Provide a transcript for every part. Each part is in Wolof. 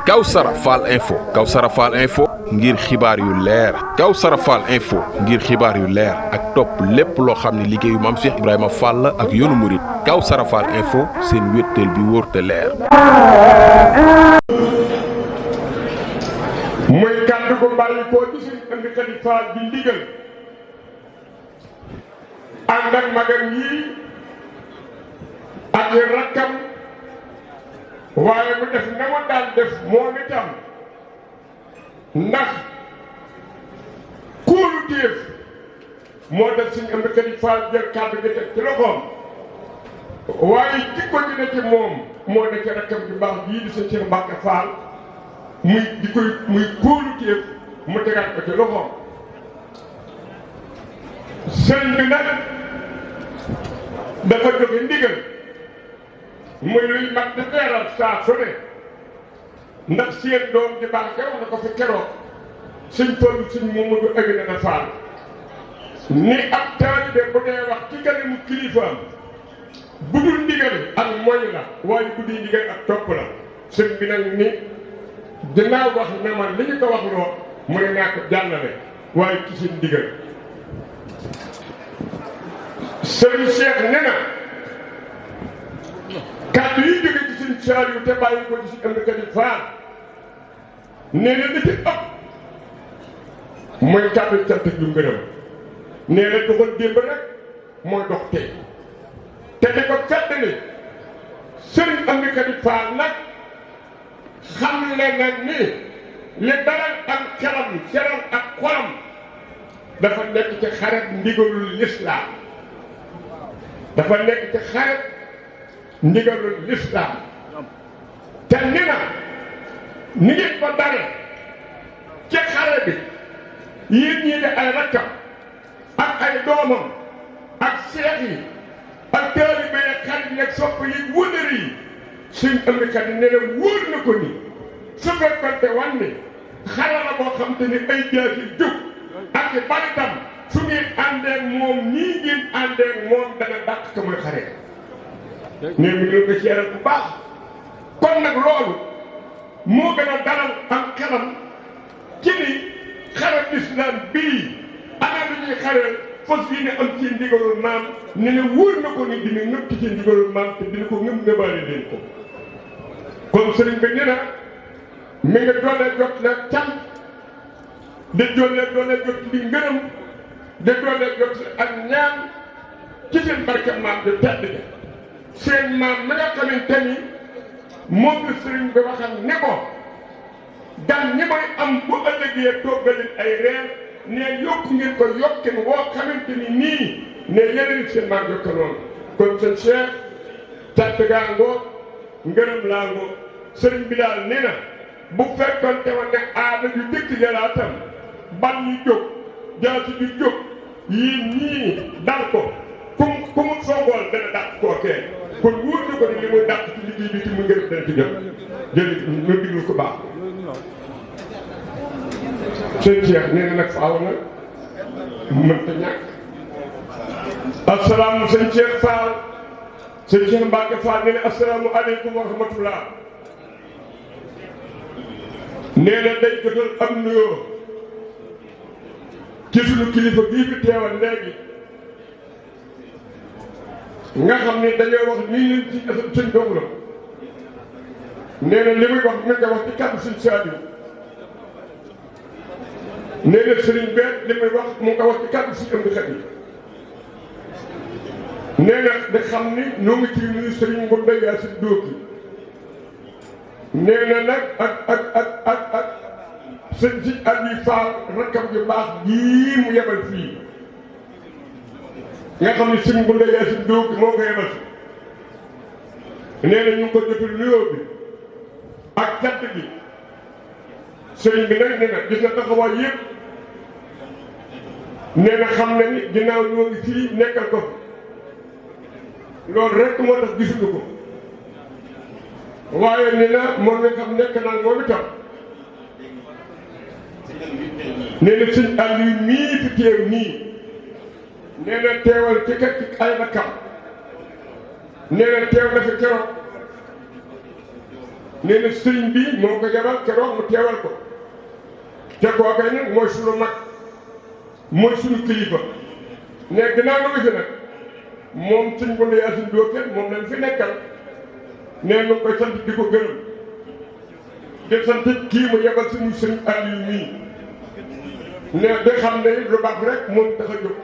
Kawsara Fall info ngir xibaar yu leer Kawsara Fall info ngir xibaar yu leer ak topp lépp loo xam ne liggéeyu Maam Cheikh Ibrahima Fall ak yoonu murit Kawsara Fall info seen wéttal bi wóor te leer. muy kàddu gu bàyyi koo ci suñu ënd Xadi Fall di ndigal ànd ak magam yii ak rakkam waaye mu def na ma daan def moom itam ndax kóolu téef moo def suñu ënd Xadi Fall jël kàddu gi teg ci loxoom waaye jikko ji ne ci moom moo ne ci rakkam ju baax bii di sa Cheikh Mbacke Fall muy kóolu téef mu tegaat ko ci loxoom sëñ bi nag dafa jóge ndigal muy luy mat di teeral saa su ne ndax seen doom di baax keroog na ko fi keroog suñ tollu suñ Mamadou Amina Fall ni ab taalibe bu dee wax ci kanamu kilifaam bu dul ndigal ak moy la waaye bu dul ndigal ak topp la sëñ bi nag ni dinaa wax ne man li ñu ko wax loo mu ne naa ko jàllale waaye ci seen ndigal sëñ Cheikh ne na kàddu yi jóge ci suñ Saaliw te bàyyi ko ci suñ Amdi Xadi Fall nee na li ci ëpp mooy kàddu cant yu ngërëm nee na doxal démb rek mooy dox tey te di ko fedd ni sëñ Amdi Xadi Fall nag xam le nag ni li dalal ak xelam ak xolam dafa nekk ci xaret ndigalul lislaam dafa nekk ci xaret ndigalul lislaam te ni na ni ngeen ko dare ci xare bi yéen ñii de ay rakkam ak ay doomam ak seex yi ak taalibe yi xarit yi ak sopp yi wëndër yi suñ Amdi Xadi ne na wóor na ko ni su fekkonte wan ni xare la boo xam te ni ay jaasi jóg ak i baritam su ngeen àndeek moom nii ngeen àndeek moom dana dàq ka muy xare ne mi ngi ko seeral bu baax kon nag loolu moo gën a dalal am xelam ci ni xare lislaam bii ana lu ñuy xareel fas yi ne am ci ndigalul maam ne ne wóor na ko ni dina ñëpp ci ndigalul maam te dina ko ngëm nëbaale leen ko kon sëriñ bi nee na mi nga doole jot la cant di doole jot li ngërëm di doole jot ak ñaan ci seen barke maam di tedd ga seen maam mi nga xamante ni moom la sëriñ bi waxal ne ko gan ñi may am bu ëllëgee toggalin ay reer ne yokk ngeen ko yokkin woo xamante ni nii ne yeneen seen maam yokk noonu kon seen Cheikh cant gaa ngoo ngërëm laa ngoo sëriñ bi daal nee na bu fekkoon te woon ne aada yu dëkk jalaatam bal yu jóg jaasi yu jóg yii ñii dal ko ku mu songool dana dàq kookee kon wóor na ko ni li muy dàq ci liggéey bi ci mu ngërëm dana ci jot jërëjëf ñu diglu ko baax sëñ Cheikh nee na nag faaw na mënta ñàkk asalaamu sëñ Cheikh Fall sëñ Cheikh Mbacke Fall nee na asalaamu aleykum wa rahmatullah nee na day jotal am nuyoo ci sunu kilifa bii fi teewal léegi nga xam ni dañoo wax nii leen ci sëñ doom la nee na li muy wax mi nga wax ci kàddu sëñ Saaliw nee na sëriñ beet li muy wax mu nga wax ci kàddu sëñ Amdi Xadi nee na da xam ni ñoo ngi ci nuyu sëriñ Ngounda Yaasin Dooki nee na nag ak sëñ si Aliou Fall rakkam ju baax jii mu yebal fii nga xam ne sëñ Ngounda Yaasin Dooki moo ko yebal fi nee na ñu ngi ko jotul nuyoo bi ak cant gi sëriñ bi nag nee na gis na taxawaay yëpp nee na xam na ni ginnaaw ñoo ngi fii nekkal ko loolu rek moo tax gisuñu ko waaye ni na moom nga xam nekk naan moom itam nee na sëñ Aliou mii fi teew nii nee na teewal ci kat ay rakkam nee na teew na fi keroog nee na sëriñ bi moo ko yabal keroog mu teewal ko te kookay nag mooy sunu mag mooy sunu kilifa ne ginnaaw na fi nag moom sëñ Ngounda Yacine Doké moom lañ fi nekkal nee nu koy sant di ko gërëm di sant kii mu yebal suñu sëñ Aliou mii ne da xam ne lu baax rek moom tax a jóg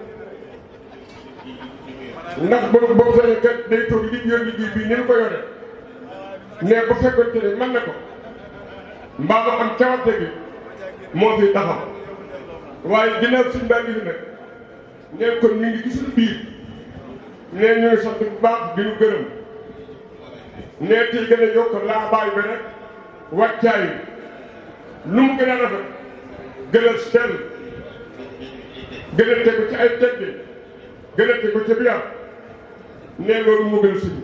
ndax boo sañee kat day toog di yor liggéey bii ni ñu ko yore ne bu fekkoonte ne mën na ko mbaa ma am cawarte bi moo fi taxaw waaye ginnaaw suñ baa ngi fi nag ne kon ñu ngi ci suñu biir ne ñu ngi sant bu baax di ñu gërëm ne tey gën a yokk laa bàyyi ba nag wàccaay lu mu gën a rafet gën a sell gën a tegu ci ay tegge gën a tegu ci biir ne loolu moo gën a suñu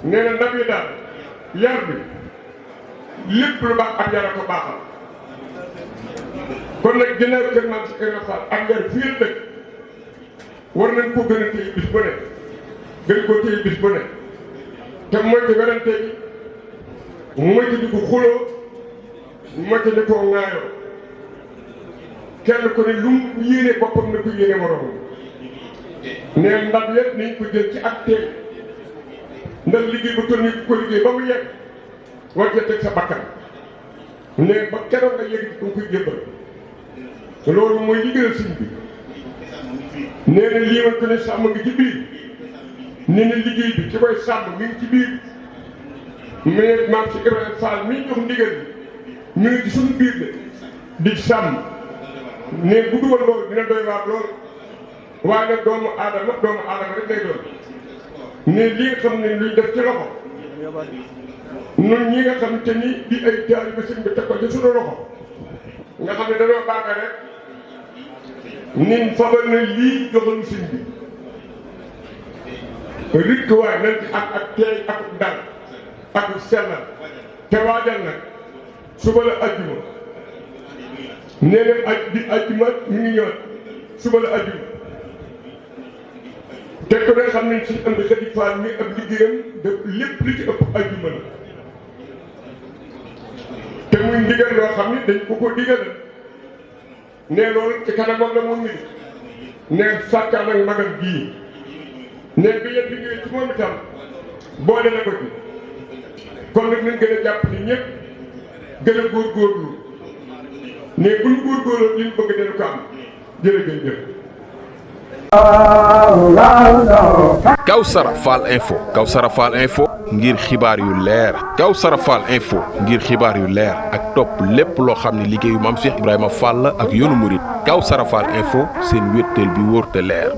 nee na ndab yi daal yar bi lépp lu baax ak yara ko baaxal kon nag ginnaaw kër Maam Cheikh Ibra Fall ak yar fii la dëkk war nañ ko gën a téye bis bu ne gën ko téye bis bu ne te moytu werante bi moytu di ko xuloo moytu di ko ŋaayoo kenn ku ne lu mu yéene boppam na ko yéene moroomam nee ndab yëpp nañ ko jël ci ak teel ndax liggéey ba toll nii ko liggéey ba mu yegg war ca teg sa bakkan ne ba keroog nga yegg ci ko koy jébbal loolu mooy liggéeyal sëñ bi nee na lii ko ne sàmm ngi ci biir nee na liggéey bi ci koy sàmm mi ngi ci biir mais Maam Cheikh Ibrahima Fall mi jox ndigal bi ñu ngi ci suñu biir de di sàmm ne bu dugal loolu dina doy waar lool waaye nag doomu aadama rek lay doon ne li nga xam ne luy def ci loxo nun ñi nga xam te ni di ay taalibe sëñ bi teg ko ci suñu loxo nga xam ne dañoo baaga rek nin fabal na lii joxalu sëñ bi rikk waaye nañ ci ak teey ak dal ak sellal te waajal nag suba la ajjuma nee na ajjuma ñu ngi ñëwaat suba la ajjuma te ko nga xam ne si ëmb Xadi Faal mi ab liggéeyam de lépp li ci ëpp ajjuma la te muy ndigal loo xam ne dañ ko digal ne loolu ci kanamam la moom mi ne sàkkaan ak magal gii ne bi yëpp bi ñëwee ci moom itam boole na ko ci kon nag nañ gën a jàpp ni ñëpp gën a góorgóorlu ne bu ñu góorgóorlu li ñu bëgg dana ko am jërëjëf. Kawsara Fall Info Kawsara Fall Info ngir xibaar yu leer Kawsara Fall Info ngir xibaar yu leer ak topp lépp loo xam ne liggéeyu Maam Cheikh Ibrahima Fall ak yoonu murit Kawsara Fall Info seen wéttal bi wóor te leer